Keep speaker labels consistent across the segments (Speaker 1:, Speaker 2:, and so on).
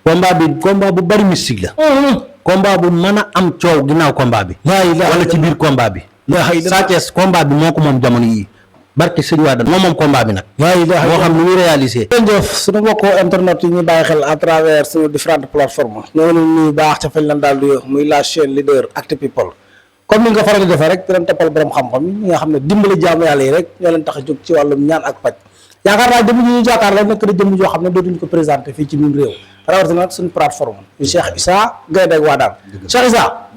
Speaker 1: combat bu bari mystique la. combat bu mën a am coow ginnaaw combat bi. wala ci biir combat bi. Sa Thiès combat bi moo ko moom jamono yii. barke sëñ Wade moom combat bi nag. moo xam lu ñu réalisé.
Speaker 2: jërëjëf suñu mbokku internet yi ñuy bàyyi xel à travers suñu différentes plateformes ñoo ngi leen nuyu baax ca fañ leen daal di muy la chaîne leader Actu People comme ni nga ko faral di defee rek di leen toppal borom xam-xam yi nga xam ne dimbali jaamu yàlla yi rek ñoo leen tax a jóg ci wàllum ñaan ak paj yaakaar naa jëmm ñu jàkkaar la nekk na jëmm joo xam ne dootuñu ko présenté fii ci biir réew rawatina nag suñu plateforme yu Cheikh Issa Gaynde Wadane Cheikh Issa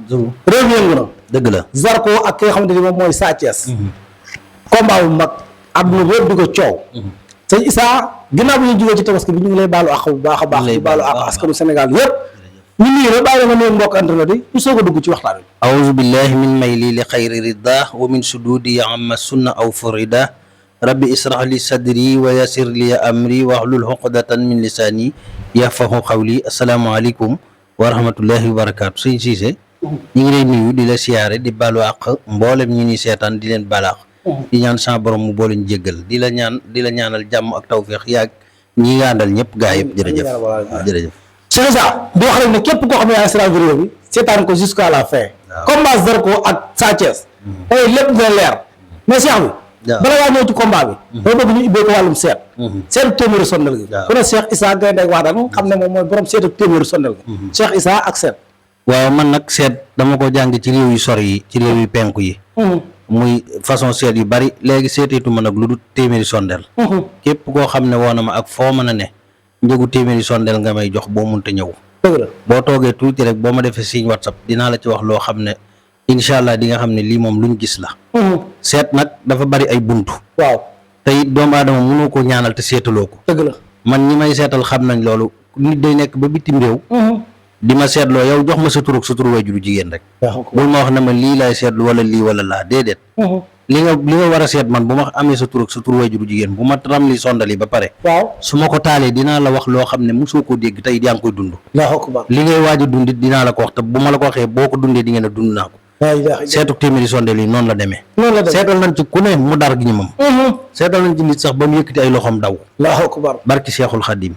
Speaker 2: réew mi yëngu na
Speaker 1: dëgg la
Speaker 2: Zarko ak ki nga xamante ni moom mooy Sa Thiès combat bu mag àdduna bi yëpp di ko coow sëñ Issa ginnaaw bi ñu jógee ci tabaski bi ñu ngi lay baalu àq bu baax a baax di baalu àq askanu Sénégal yëpp ñu nii la bàyyi la nga nuyu mbokk internet yi ñu soog a dugg ci waxtaan wi
Speaker 1: aouzu billahi min mayli li xayri rida wa min sududi amma sunna aw furida rabbi israh li sadri wa yassir li amri wahlul uqdatan min lisani yafqahu qawli asalaamaaleykum wa rahmatullahi wa barakaatu sëñ Cissé ñu ngi lay nuyu di la siyaare di baalu àq mboolem ñi ni seetaan di leen balaax di ñaan sa borom mu boole ñu jéggal di la ñaanal jàmm ak tawféex yaag ñi nga àndal ñëpp gaa yëpp jërëjëf jërëjëf
Speaker 2: Cheikh Issa di wax rek ne képp koo xam ne yaa ngi seetaan vidéo bi seetaan ko jusqu'à la fin combat Zarko ak Sa Thiès tey lépp dina leer mais Cheikh bi bala ngaa ñëw ci combat bi dama bëgg ñu ubbee ko wàllum seetu téeméeri sondel gi ku ne Cheikh Issa Gaynde Wadane xam ne moom mooy borom seetu téeméeri sondel gi Cheikh Issa ak seet
Speaker 1: waaw man nag seet dama ko jàng ci réew yu sori yi ci réew yu penku yi muy façon seet yu bari léegi seeteetuma nag lu dul téeméeri sondel képp koo xam ne woona ma ak foo mën a ne njëgu téeméeri sondel nga may jox boo munta ñëw
Speaker 2: dëgg la
Speaker 1: boo toogee tuuti rek boo ma defee signe WhatsApp dinaa la ci wax loo xam ne incha allah di nga xam ne lii moom luñ gis la seet nag dafa bari ay buntu
Speaker 2: waaw
Speaker 1: te it doomu aadama mënoo ko ñaanal te seetaloo ko
Speaker 2: dëgg la
Speaker 1: man ñi may seetal xam nañ loolu nit day nekk ba bitim réew di ma seetloo yow jox ma sa tur ak sa tur waajuru jigéen rek bul ma wax ne ma lii laay seetlu wala lii wala laa déedéet li nga war a seet man bu ma amee sa tur ak sa tur waajuru jigéen bu ma ram li sondali ba pare
Speaker 2: waaw
Speaker 1: su ma ko taalee dinaa la wax loo xam ne mosoo koo dégg tey yaa ngi koy dund li ngay waaj a dund it dinaa la ko wax te bu ma la ko waxee boo ko dundee di ngeen a dund naa ko seetu téeméeri sondel yi noonu la demee seetal nañ ci ku ne mu dar gi ñu moom seetal nañ ci nit sax ba mu yëkkati ay loxoom daw barki Seexul Xadim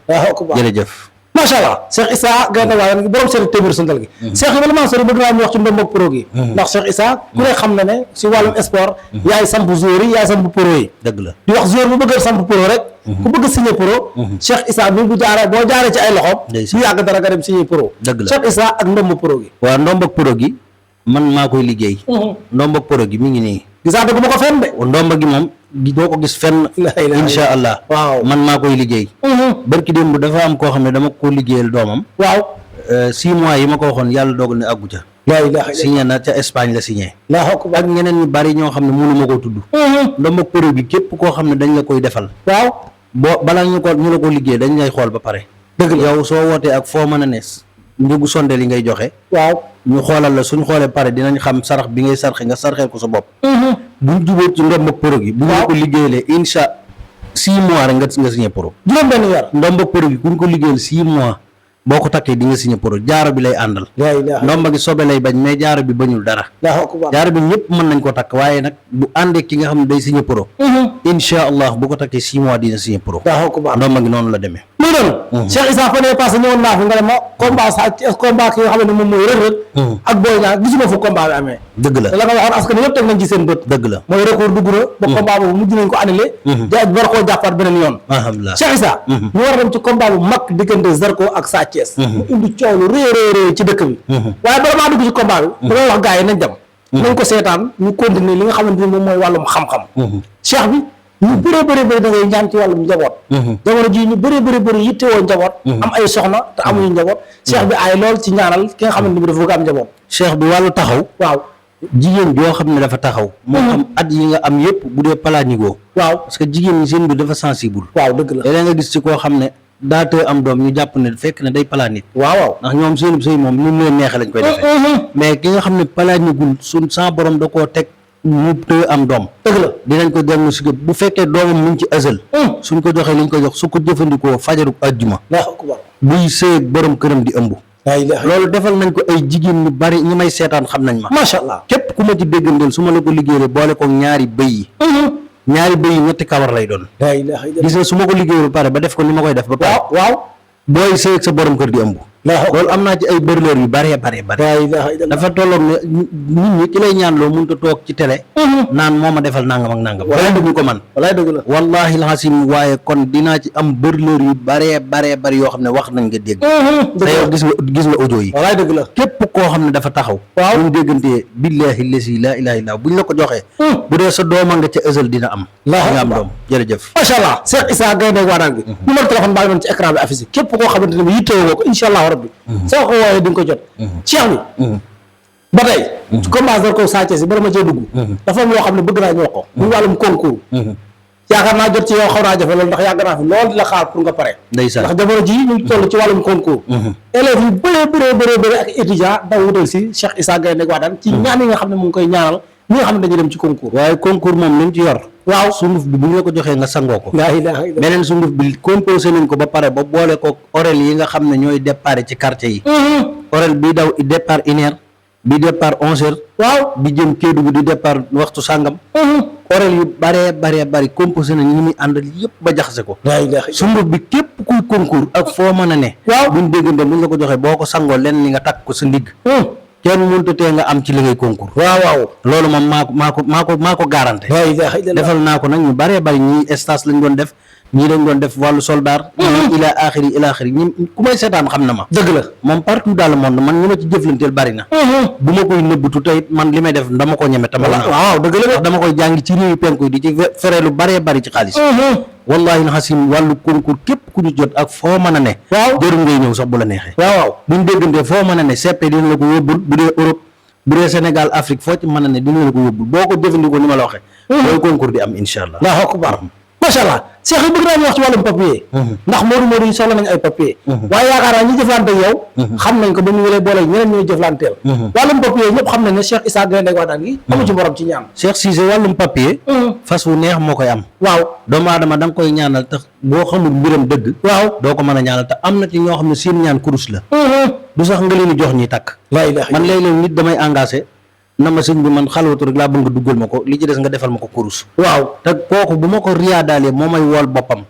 Speaker 1: jërëjëf
Speaker 2: macha allah Cheikh Issa Gaynde Wadane borom seetu téeméeri sondel gi Cheikh yi bala maa sori bëgg naa ñu wax ci ndomboog pro gi ndax Cheikh Issa ku ne xam na ne si wàllum sport yaay samp joueur yi yaay samp pro yi
Speaker 1: dëgg la
Speaker 2: di wax joueur bu bëgg a samp pro rek ku bëgg a signé pro Cheikh Issa bi boo jaaree ci ay loxoom du yàgg dara nga dem signé pro
Speaker 1: dëgg la
Speaker 2: Cheikh Issa ak ndombo pro gi
Speaker 1: waaw ndomboog pro gi man maa koy liggéey ndomboog pro gi mi ngi nii
Speaker 2: gisaate ko ma ko fenn de
Speaker 1: ndomba gi moom doo ko gis fenn insha allah
Speaker 2: waaw
Speaker 1: man maa koy liggéey barki démb dafa am koo xam ne dama ko liggéeyal doomam
Speaker 2: waaw
Speaker 1: 6 mois yi ma ko waxoon yàlla dogal ne àggu ca signé na ca Espagne la signé ak ñeneen ñu bari ñoo xam ne mënu ma koo tudd ndomba pro gi képp koo xam ne dañ la koy defal
Speaker 2: waaw
Speaker 1: boo balaa ñu la ko liggéey dañ lay xool ba pare dëgg yow soo wootee ak foo mën a ne njëgu sondeel yi ngay joxe
Speaker 2: waaw
Speaker 1: ñu xoolal la suñ xoolee pare dinañ xam sarax bi ngay sarxe nga sarxeel ko sa bopp buñ jubóot ci ndomba pro gi bu ñu ko liggéeyalee incha 6 mois rek nga signé pro
Speaker 2: juróom benn weer
Speaker 1: ndomba pro gi kuñ ko liggéeyal 6 mois boo ko takkee di nga signé pro jaaro bi lay àndal ndomba gi sobe lay bañ mais jaaro bi bañul dara jaaro bi ñëpp mën nañ ko takk waaye nag bu àndee ki nga xam ne day signé pro incha allah bu ko takkee 6 mois dina signé pro ndomba gi noonu la demee
Speaker 2: muy doon Cheikh Issa fa ne passé ñëwoon naa fi nga ne ma combat ki nga xam ne moom mooy Reug Reug ak Boy Niang gisuma fu combat bi amee
Speaker 1: dëgg la
Speaker 2: la nga waxoon askan yëpp teg nañ ci seen bët
Speaker 1: dëgg la
Speaker 2: mooy record dugg na ba combat boobu mujj nañ ko annulé war koo jàppaat beneen yoon
Speaker 1: alhamdulilah
Speaker 2: Cheikh Issa ñu war a dem ci combat bu mag diggante Zarko ak Sa Thiès mu indi coow lu réy ci dëkk bi waaye bala maa dugg ci combat bi damay wax gars yi nañ dem nañ ko seetaan ñu continuer li nga xamante ni moom mooy wàllum xam-xam Cheikh bi ñu bëree bëri da ngay ñaan ci wàllum njaboot jamono ji ñu bëri yittewoo njaboot am ay soxna te amuñu njaboot Cheikh bi ay lool ci ñaanal ki nga xamante ni bi dafa bëgg am njaboot
Speaker 1: Cheikh bi wàllu taxaw
Speaker 2: waaw
Speaker 1: jigéen joo xam ne dafa taxaw moo xam at yi nga am yëpp bu dee planigo
Speaker 2: waaw
Speaker 1: parce que jigéen ñi seen bi dafa sensible
Speaker 2: waaw dëgg la
Speaker 1: léeg-léeg nga gis ci koo xam ne daa tëj am doom ñu jàpp ne fekk ne day planit
Speaker 2: waaw
Speaker 1: ndax ñoom seen sëy moom ñu leen neexe lañ koy defee mais ki nga xam ne planigul suñ sa borom da koo teg mu tëj am doom
Speaker 2: dëgg la
Speaker 1: dinañ ko diagnostiqué bu fekkee doomam mu ngi ci azal suñ ko joxee liñ ko jox su ko jëfandikoo fajaru ajjuma buy sëy borom këram di ëmb loolu defal nañ ko ay jigéen ñu bari ñi may seetaan xam nañ ma
Speaker 2: macha allah
Speaker 1: képp ku ma ci déggandeel su ma la ko liggéeyee boole ko ñaari bëy yi ñaari bëy yi ñetti kawar lay doon gis nga su ma ko liggéeyee ba pare ba def ko ni ma koy def ba pare
Speaker 2: waaw
Speaker 1: booy sëy ak sa borom kër di ëmb. loolu am naa ci ay bërleur yu bare dafa tolloog ne nit ñi ki lay ñaan loo mënut a toog ci télé naan moo ma defal nangam ak nangam wala duñu ko man
Speaker 2: walaay dëgg la
Speaker 1: wallahi alxasim waaye kon dinaa ci am bërleur yu bare yoo xam ne wax nañ nga dégg te yow gis nga audio yi
Speaker 2: walaay dëgg la
Speaker 1: képp koo xam ne dafa taxaw buñ déggantee billahi lasi laa ilaha illa buñ la ko joxee bu dee sa dooma nga ca ësal dina am nga am doom jërëjëf
Speaker 2: macha allah Cheikh Issa Gaynde Wadane bi numéro téléphone baa ngi doon ci écran bi affiché képp koo xamante ne bi yittewoo ko incha allah rabbi soo ko wooyee di nga ko jot Cheikh bi ba tey commencé ko Sa Thiès yi bala ma cee dugg dafa am yoo xam ne bëgg naa ñu wax ko muy wàllum concours yaakaar naa jot ci yow xaw naa jafe loolu ndax yàgg naa fi loolu di la xaar pour nga pare
Speaker 1: ndeysaan
Speaker 2: ndax jamono ji ñu toll ci wàllum concours élèves yu bëree ak étudiant daw wutal si Cheikh Issa Gaynde Wadane ci ñaan yi nga xam ne mu ngi koy ñaanal ñi nga xam ne dañuy dem ci concours
Speaker 1: waaye concours moom li mu ci yor
Speaker 2: waaw
Speaker 1: sunguf bi bu ñu la ko joxee nga sangoo ko
Speaker 2: laa ilaaha illa
Speaker 1: beneen sunguf bi composé nañ ko ba pare ba boole ko orel yi nga xam ne ñooy départ ci quartier yi orel bi daw départ 1h bi départ 11h
Speaker 2: waaw
Speaker 1: bi jëm Kédougou di départ waxtu sàngam orel yu bari composé nañ ñi muy àndal yëpp ba jaxase ko
Speaker 2: laa ilaaha illa
Speaker 1: sunguf bi képp kuy concours ak foo mën a ne
Speaker 2: waaw
Speaker 1: buñ déggante buñ la ko joxee boo ko sangoo lenn li nga takk ko sa ndigg kenn mënut tee nga am ci li ngay concours
Speaker 2: waaw
Speaker 1: loolu moom maa ko garanté
Speaker 2: laa ilaaha illa
Speaker 1: defal naa ko nag ñu bëree bëri ñii stage lañ doon def ñii dañ doon def wàllu soldat ñii ila axiri ñi ku may seetaan xam na ma
Speaker 2: dëgg la
Speaker 1: moom partout dans le monde man ñi ma ci jëflanteel bëri na bu ma koy nëbbatu tey man li may def dama ko ñeme tama
Speaker 2: waaw dëgg la
Speaker 1: ndax dama koy jàngi ci réewu penku yi di ci fere lu bëree bëri ci xaalis wallahi na xasim wàllu concours képp ku ñu jot ak foo mën a ne
Speaker 2: waaw
Speaker 1: jërul ngay ñëw sax bu la neexee
Speaker 2: waaw
Speaker 1: buñ déggantee foo mën a ne CP dina la ko yóbbul bu dee Europe bu dee Sénégal Afrique foo ci mën a ne dina la ko yóbbul boo ko jëfandikoo ni ma la waxee mooy concours di am incha allah
Speaker 2: Allahu akbar macha allah Cheikh yi bëgg naa ñu wax ci wàllum papier ndax Modou yi soxla nañ ay papier waaye yaakaar naa ñi jëflante yow xam nañ ko ba ñu ngi lay boole ñeneen ñooy jëflanteel wàllum papier ñëpp xam nañ ne Cheikh Issa Gaynde Wadane gi amu ci borom ci ñaan
Speaker 1: Cheikh Cissé wàllum papier fas wu neex moo koy am
Speaker 2: waaw
Speaker 1: doomu aadama da nga koy ñaanal tax boo xamul mbiram dëgg
Speaker 2: waaw
Speaker 1: doo ko mën a ñaanal te am na ci ñoo xam ne seen ñaan kurus la du sax nga leen di jox ñuy takk
Speaker 2: laa ilaaha
Speaker 1: man léeg-léeg nit damay engagé na ma sëñ bi man xalwatu rek laa bëgg nga duggal ma ko li ci des nga defal ma ko kurus
Speaker 2: waaw
Speaker 1: te kooku bu ma ko riyaadaalee moo may wool boppam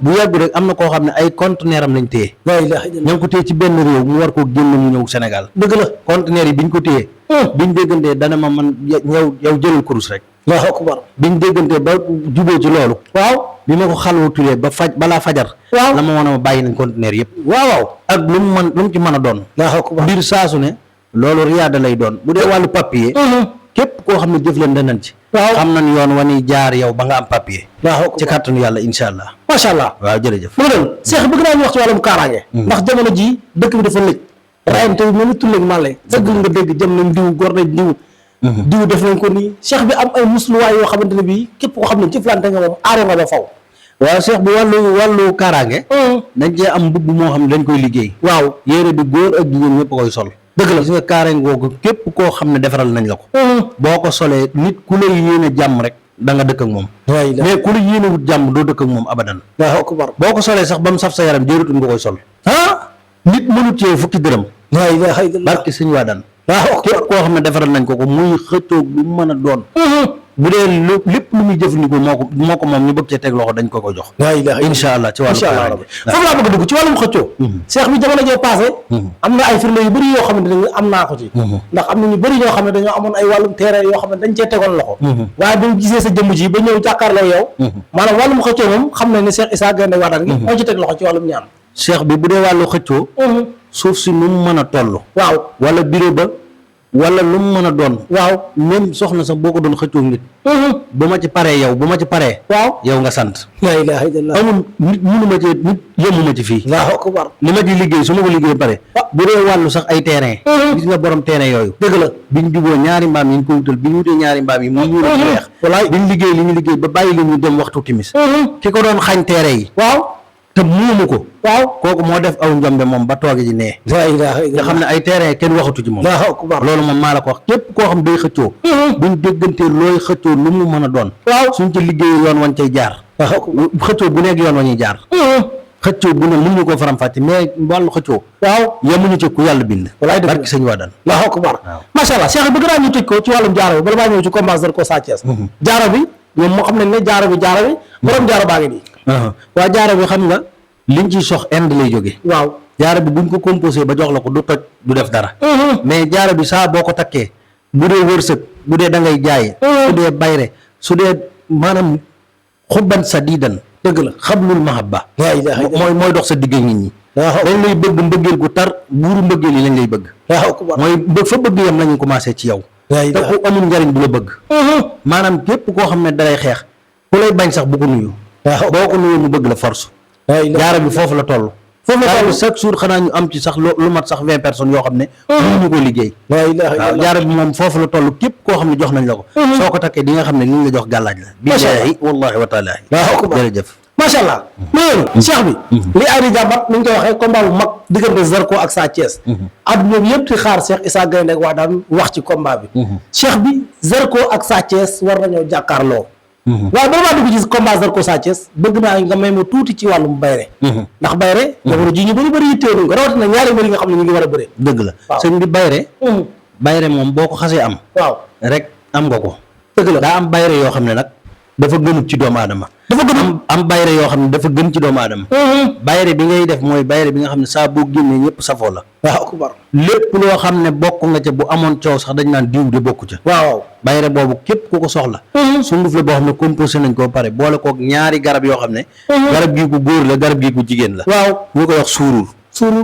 Speaker 1: bu yàggu rek am na koo xam ne ay conteneur am lañ téye
Speaker 2: laa ilaaha illa
Speaker 1: ña ngi ko téye ci benn réew mu war koo génn mu ñëw Sénégal
Speaker 2: dëgg la
Speaker 1: conteneur yi biñ ko téye biñ déggantee dana ma man yow jëlal kurus rek
Speaker 2: Allahu akbar
Speaker 1: biñ déggantee ba juboo ci loolu
Speaker 2: waaw
Speaker 1: bi ma ko xalwatulee ba balaa fajar
Speaker 2: waaw
Speaker 1: la ma woon a ma bàyyi nañ conteneur yëpp
Speaker 2: waaw
Speaker 1: ak lu mu ci mën a doon
Speaker 2: Allahu akbar
Speaker 1: mbir saasu ne loolu riyaada lay doon bu dee wàllu papier képp koo xam ne jëflante nañ ci
Speaker 2: waaw
Speaker 1: xam nañ yoon wa ni jaar yow ba nga am papier ci kàttanu yàlla insha allah
Speaker 2: macha allah
Speaker 1: waaw jërëjëf
Speaker 2: mu doon Cheikh bëgg naa ñu wax ci wàllum kaaraange ndax jamono ji dëkk bi dafa lëj rayante bi mel ni tulleeg màlle sëgg nga dégg jëm nañ diw gor nañ diw def nañ ko nii Cheikh bi am ay musluwaay yoo xamante ne bii képp koo xam ne jëflante nga moom aaro nga ba faw
Speaker 1: waaw Cheikh bi wàllu kaaraange dañ cee am mbubb moo xam ne dañ koy liggéey
Speaker 2: waaw
Speaker 1: yére bi góor ak jigéen ñëpp koy sol
Speaker 2: dëgg la
Speaker 1: gis nga kaaraange googu képp koo xam ne defaral nañ la ko boo ko solee nit ku lay yéene jàmm rek da nga dëkk ak moom mais ku la yéene wut jàmm doo dëkk ak moom abadan
Speaker 2: Allahu akbar
Speaker 1: boo ko solee sax ba mu saf sa yaram jërutul nga koy sol nit mënut cee fukki dërëm
Speaker 2: laa ilaaha illallah
Speaker 1: barke sëñ Wadane képp koo xam ne defaral nañ ko muy xëccoog lu mën a doon bu dee lépp lu muy jëfandikoo moo ko moom ñu bëgg cee teg loxo dañ ko jox
Speaker 2: laa ilaaha
Speaker 1: incha allah ci wàllu kaaraange
Speaker 2: foofu laa bëgg a dugg ci wàllum xëccoo Cheikh bi jamono jee passé am na ay firnde yu bëri yoo xamante ne am naa ko ci ndax am na ñu bëri ñoo xam ne dañoo amoon ay wàllum terrain yoo xam ne dañ cee tegoon loxo waaye bu gisee sa jëmm ji ba ñëw jàkkaarloo yow maanaam wàllum xëccoo moom xam nañ ne Cheikh Issa Gaynde Wadane gi moo ci teg loxo ci wàllum ñaan
Speaker 1: Cheikh bi bu dee wàllu xëccoo suuf si nu mu mën a toll
Speaker 2: waaw
Speaker 1: wala bureau ba wala lu mu mën a doon waaw même soxna sax boo ko doon xëccoo nit bu ma ci paree waaw yow nga sant
Speaker 2: laa ilaaha illallah
Speaker 1: amul nit mënuma ci nit yëmuma ci fii
Speaker 2: Allahu akbar
Speaker 1: li ma ci liggéey su ma ko liggéey pare bu dee wàllu sax ay terrain gis nga borom terrain yooyu
Speaker 2: dëgg la
Speaker 1: biñ juboo ñaari mbaam yi ñu ko wutal bi ñu wutee ñaari mbaam yi mu ñuul ak weex
Speaker 2: wallaay
Speaker 1: biñ liggéey li ñu liggéey ba bàyyi li ñu dem waxtu timis ki ko doon xañ terrain yi
Speaker 2: waaw
Speaker 1: te muumu ko
Speaker 2: waaw
Speaker 1: kooku moo def aw njombe moom ba tooge ji nee
Speaker 2: laa ilaaha
Speaker 1: nga xam ne ay terrain kenn waxatu ci moom
Speaker 2: Allahu akbar
Speaker 1: loolu moom maa la ko wax képp koo xam day xëccoo buñ déggantee looy xëccoo lu mu mën a doon
Speaker 2: waaw
Speaker 1: suñ ci liggéeyee yoon wañ cay jaar xëccoo bu nekk yoon wañuy jaar xëccoo bu ne mën ñu ko faram-fàcce mais wàllu xëccoo waaw yemuñu ci ku yàlla bind
Speaker 2: walaay dëgg
Speaker 1: barki sëñ Wadane
Speaker 2: Allahu akbar macha allah Cheikh bëgg naa ñu tëj ko ci wàllum jaaro bi bala maa ñëw ci combat ko Sa Thiès jaaro bi ñoom moo xam nañ ne jaaro bi borom jaaro baa ngi nii
Speaker 1: waa jaaro bi xam nga liñ ciy sox Inde lay jóge
Speaker 2: waaw
Speaker 1: jaaro bi buñ ko composé ba jox la ko du toj du def dara mais jaaro bi saa boo ko takkee bu dee wërsëg bu dee da ngay jaay su dee bayre su dee maanaam xubban sadidan
Speaker 2: dëgg la
Speaker 1: xablul mahabba
Speaker 2: laa ilaaha illa
Speaker 1: mooy dox sa digg nit ñi dañ lay bëgg mbëggeel gu tar buuru mbëggeel yi lañ lay bëgg mooy fa bëgg yam lañu commencé ci yow te ku amul njariñ du la bëgg maanaam képp koo xam ne dalay xeex ku lay bañ sax bu ko nuyu boo ko nuyu mu bëgg la force jaara bi foofu la toll chaque jour xanaa ñu am ci sax lu mat sax 20 personnes yoo xam ne mënuñu ko liggéey waaw jaara bi moom foofu la toll képp koo xam ne jox nañ la ko soo ko takkee di nga xam ne li ñu la jox gàllaaj la billaahi wallahi wa taala jërëjëf
Speaker 2: macha allah loolu cheikh bi li ay di jàmbat ni ñu koy waxee combat bu mag diggante Zarko ak Sa Thiès adduna bi yëpp di xaar Cheikh Issa Gaye Ndek wax daan wax ci combat bi cheikh bi Zarko ak Sa Thiès war nañoo jàkkaarloo waaye ba maa dugg ci combat Zarko Sa Thiès bëgg naa nga may ma tuuti ci wàllum bayre ndax bayre jamono ji ñu bëri yittee nañ ko rawatina ñaari mbir yi nga xam ne ñu ngi war a bëre
Speaker 1: dëgg la sëñ bi bayre moom boo ko xasee am
Speaker 2: waaw
Speaker 1: rek am nga ko
Speaker 2: dëgg la
Speaker 1: daa am bayre yoo xam ne nag dafa gënut ci doomu aadama dafa gën am bayre yoo xam ne dafa gën ci doomu aadama bayre bi ngay def mooy bayre bi nga xam ne saa boo génnee ñëpp safoo la
Speaker 2: waaw ku bar
Speaker 1: lépp loo xam ne bokk nga ca bu amoon coow sax dañ naan diw de bokku ca
Speaker 2: waaw
Speaker 1: bayre boobu képp ku ko soxla sunguf la boo xam ne composé nañ ko pare boole kook ñaari garab yoo xam ne garab gii ku góor la garab gii ku jigéen la
Speaker 2: waaw
Speaker 1: ñu koy wax suurul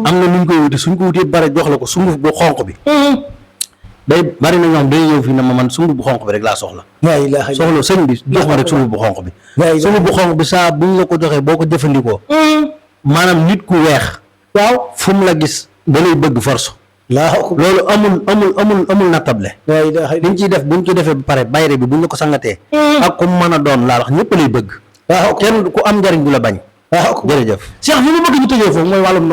Speaker 1: am na nuñ koy wuti suñ ko wutee bare jox la ko sunguf bu xonq bi day bari na ñoom day ñëw fii na ma man sunguf bu xonq bi rek laa soxla soxla sëñ bi jox ma rek sunguf bu xonq bi sunguf bu xonq bi saa buñ la ko joxee boo ko jëfandikoo maanaam nit ku weex
Speaker 2: waaw
Speaker 1: fu mu la gis da lay bëgg force loolu amul nattable liñ ciy def buñ ko defee ba pare bayre bi buñ la ko sangatee ak ku mën a doon laa wax ñëpp lay bëgg kenn ku am njariñ du la bañ jërëjëf
Speaker 2: cheikh li ma bëgg ñu tëjee foofu mooy wàllum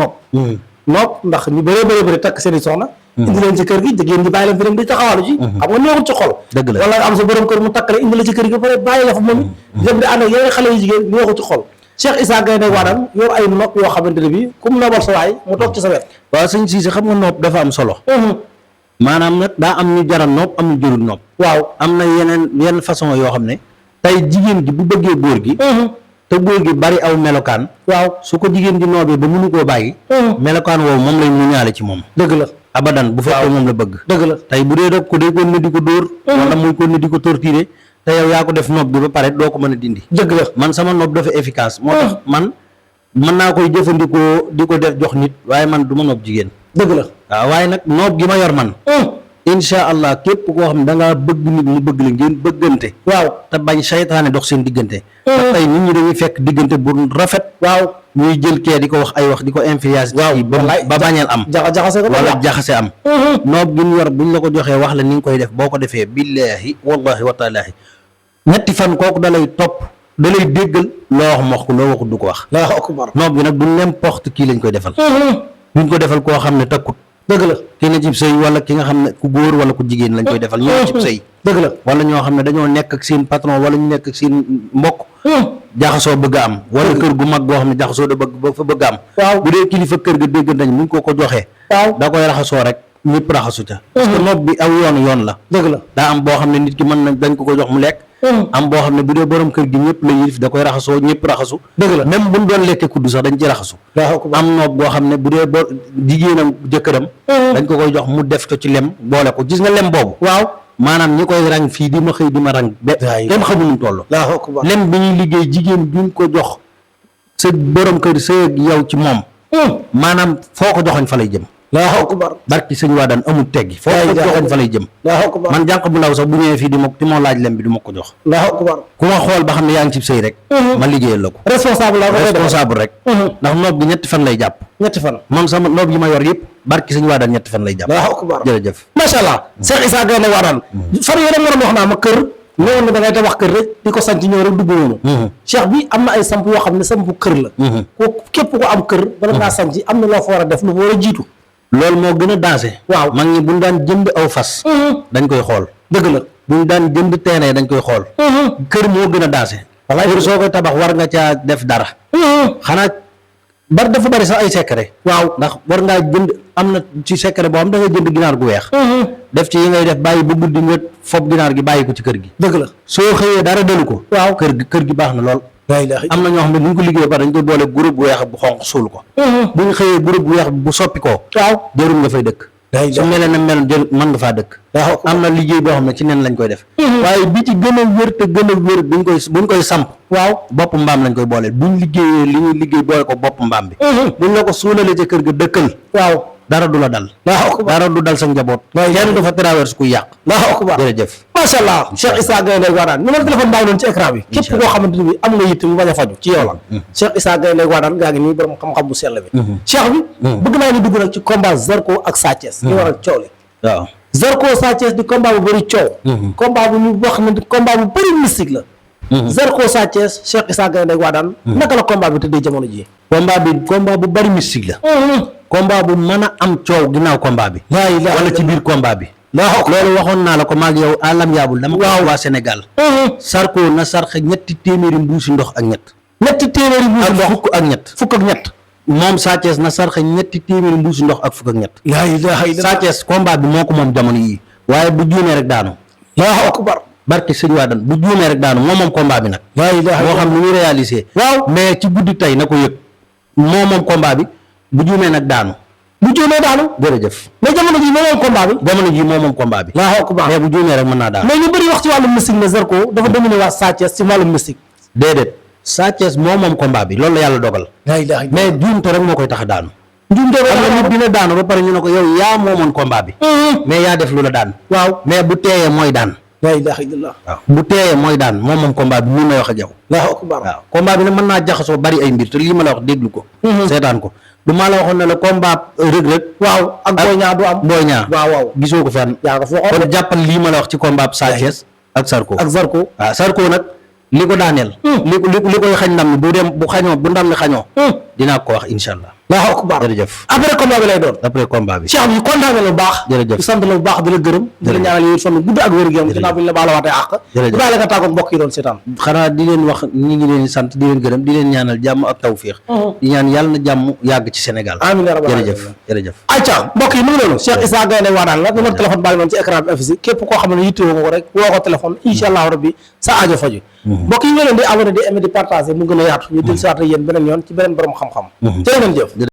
Speaker 2: nopp ndax ñu bëree bëri takk seen i soxna indi leen ci kër gi jigéen ñi bàyyi leen fi dem di taxawaalu ci xam nga neexul ci xol
Speaker 1: dëgg la
Speaker 2: wala am sa borom kër mu takk la indi la ci kër gi ba pare bàyyi la fa moom it dem di ànd ak yeneen xale yu jigéen neexul ci xol Cheikh Issa Gaye Ndek Wadane yor ay nopp yoo xamante ne bii ku mu noobal sa waay mu toog ci sa wet
Speaker 1: waaw sëñ Cissé xam nga nopp dafa am solo maanaam nag daa am ñu jaral nopp am ñu jërul nopp
Speaker 2: waaw
Speaker 1: am na yenn façon yoo xam ne tey jigéen gi bu bëggee góor gi te góor gi bari aw melokaan
Speaker 2: waaw
Speaker 1: su ko jigéen gi noobee ba mënu koo bàyyi melokaan woowu moom lay mu ñaale ci moom
Speaker 2: dëgg la
Speaker 1: abadan bu fekkee moom la bëgg
Speaker 2: dëgg la
Speaker 1: tey bu dee rek ko dee ko ne di ko dóor wala muy ko ne di ko torturer te yow yaa ko def nopp bi ba pare doo ko mën a dindi
Speaker 2: dëgg la
Speaker 1: man sama nopp dafa efficace moo tax man mën naa koy jëfandikoo di ko def jox nit waaye man du ma nopp jigéen
Speaker 2: dëgg la
Speaker 1: waaw waaye nag nopp gi ma yor man insha allah képp koo xam ne da ngaa bëgg nit mu bëgg la ngeen bëggante
Speaker 2: waaw
Speaker 1: te bañ saytaane dox seen diggante te tey nit ñi dañuy fekk diggante bu rafet
Speaker 2: waaw
Speaker 1: ñuy jël kee di ko wax ay wax di ko influence
Speaker 2: waaw
Speaker 1: ba bañeel am
Speaker 2: jaxase ko
Speaker 1: wala jaxase am noob gi ñu yor buñ la ko joxee wax la ni nga koy def boo ko defee billaahi wallahi wa taalaahi ñetti fan kooku da lay topp da lay déggal loo wax mu wax ko loo waxut du ko wax noob gi nag du n'importe kii lañ koy defal duñ ko defal koo xam ne takkut dëgg la ki ne cib sëy wala ki nga xam ne ku góor wala ku jigéen lañ koy defal ñoo cib sëy
Speaker 2: dëgg la
Speaker 1: wala ñoo xam ne dañoo nekk ak seen patron wala ñu nekk ak seen mbokk jaxasoo bëgg a am wala kër gu mag goo xam ne jaxasoo da bëgg fa bëgg a am
Speaker 2: waaw
Speaker 1: bu dee kilifa kër ga dégg nañ muñ ko joxee
Speaker 2: waaw
Speaker 1: da koy raxasoo rek ñëpp raxasu ca parce que nopp bi aw yoon la
Speaker 2: dëgg la
Speaker 1: daa am boo xam ne nit ki mën na dañ ko jox mu lekk am boo xam ne bu dee borom kër gi ñëpp la yilif da koy raxasoo ñëpp raxasu
Speaker 2: dëgg la
Speaker 1: même buñ doon lekkee kudd sax dañ ci raxasu am nopp boo xam ne bu dee jigéenam jëkkëram dañ ko koy jox mu def ko ci lem boole ko gis nga lem boobu waaw maanaam ñi koy rang fii di ma xëy di ma rang kenn xamul nu toll lem bi ñuy liggéey jigéen duñ ko jox sa borom kër sa yow ci moom maanaam foo ko joxoñ fa lay jëm
Speaker 2: Allahu akbar
Speaker 1: barki sëñ Wadane amul teggi foo ko joxoñ fa lay jëm man jànq bu ndaw sax bu ñëwee fii di moo laaj lem bi du ma ko jox
Speaker 2: Allahu akbar
Speaker 1: ku ma xool ba xam ne yaa ngi ci sëy rek ma liggéeyal la ko responsable rek ndax noob gi ñetti fan lay jàpp
Speaker 2: ñetti fan
Speaker 1: man sama noob yi ma yor yëpp barki sëñ Wadane ñetti fan lay jàpp
Speaker 2: Allahu akbar
Speaker 1: jërëjëf
Speaker 2: macha allah Cheikh Issa Gaye Ndek Wadane fan yéen a waroon wax naa ma kër néewoon na da ngay tabax kër rek di ko sanc ñëw rek dugg noonu cheikh bi am na ay samp yoo xam ne samp kër la ko képp ko am kër bala ngaa sanc am na loo fa war a def lu fa war a jiitu
Speaker 1: loolu moo gën a dansé waaw mag ñi buñ daan jënd aw fas dañ koy xool dëgg la buñ daan jënd terrain dañ koy xool kër moo gën a dansé kër soo koy tabax war nga caa def dara xanaa dafa bari sax ay secret waaw ndax war ngaa jënd am na ci secret boo xam da nga jënd ginaar gu weex def ci yi ngay def bàyyi ba guddi nga fob ginaar gi bàyyi ko ci kër gi dëgg la soo xëyee dara dalu ko waaw kër gi baax na lool am na ñoo xam ne bu ñu ko liggéey ba dañ koy boole groupe bu weex bu xonq suul ko bu ñu xëyee groupe bu weex bu soppi koo
Speaker 2: waaw
Speaker 1: jërul nga fay dëkk su melee na mel jël mën nga faa dëkk am na liggéey boo xam ne ci nen lañ koy def waaye bi ci gën a wér te gën a wér buñ koy samp waaw bopp mbaam lañ koy booleel buñ liggéeyee li ñuy liggéey boole ko bopp mbaam bi buñ la ko suulalee ca kër ga dëkkal waaw dara du la dal dara du dal sa njaboot kenn dafa traverse kuy yàq jërëjëf macha allah Cheikh Issa Gaye Wadane numéro téléphone baa ngi noonu ci écran bi képp koo xamante ni bi am nga yitte mu bañ a faju ci yow la Cheikh Issa Gaye Wadane gaa ngi nii borom xam-xam bu sell bi Cheikh bi bëgg naa ñu dugg nag ci combat Zarko ak Sa Thiès li waral coow li waaw Zarko Sa Thiès di combat bu bëri coow combat bu ñu wax ne combat bu bëri mystique la Zarko Sa Thiès Cheikh Issa Gaye Wadane naka la combat bi tëddee jamono ji combat bu bëri mystique la combat bu mën a am coow ginnaaw combat bi wala ci biir combat bi loolu waxoon naa la ko maag yow alam yaabul dama ko waa Sénégal Zarko na sarxe 300 mbuusi ndox ak ñett 300 mbuusi ndox fukk ak ñett moom Sa Thiès na sarxe 300 mbuusi ndox ak fukk ak ñett Sa Thiès combat bi moo ko moom jamono yii waaye bu juumee rek daanu Allahu akbar barke sëñ Wadane bu juumee rek daanu moom combat bi nag moo xam ni ñu réalisé mais ci guddi tey na ko yëg moom combat bi bu juumee nag daanu jërëjëf mais jamono ji moom combat bi mais bu juumee rek mën naa daanu mais ñu bëri wax ci wàllu mystique ne Zarko dafa dominé waa Sa Thiès ci wàllu mystique déedéet Sa Thiès moom combat bi loolu la yàlla dogal mais juumte rek moo koy tax a daanu am na nit dina daanu ba pare ñu ne ko yow yaa moomoon combat bi mais yaa def lu la daan mais bu teeyee mooy daan bu teeyee mooy daan moom combat bi mun na wax ak yow waaw combat bi nag mën naa jaxasoo bari ay mbir te lii ma la wax déglu ko seetaan ko du maa la waxoon ne la combat rëg-rëg ak Boy Niang waaw gisoo ko fenn kon jàppal lii ma la wax ci combat Sa Thiès ak Zarko waaw Zarko nag li ko daaneel li koy xañ ndam ni bu xañoo bu ndam ni xañoo dinaa ko wax insha allah Allahu akbar jërëjëf après combat bi lay doon après combat bi Cheikh bi kontaan na la bu baax jërëjëf sant la bu baax di la gërëm di la ñaanal yow fan gudd ak wér gu yaram ginnaaw bu ñu la baalawaatee àq bu daal la nga tàggoog mbokk yi doon seetaan xanaa di leen wax ñi ngi leen sant di leen gërëm di leen ñaanal jàmm ak tawfiix di ñaan yàlla na jàmm yàgg ci Sénégal amiin jërëjëf ayca mbokk yi mu ngi noonu Cheikh Issa Gaye Wadane la numéro téléphone baa ngi noonu ci écran bi affiché képp koo xam ne yittewoo nga ko rek woo ko téléphone insha allah rabbi sa aajo faju mbokk yi nga leen di abonné di aimer di partager mu gën a yaatu ñu del siwaat yéen beneen yoon ci beneen borom xam-xam jërë ngeen jëf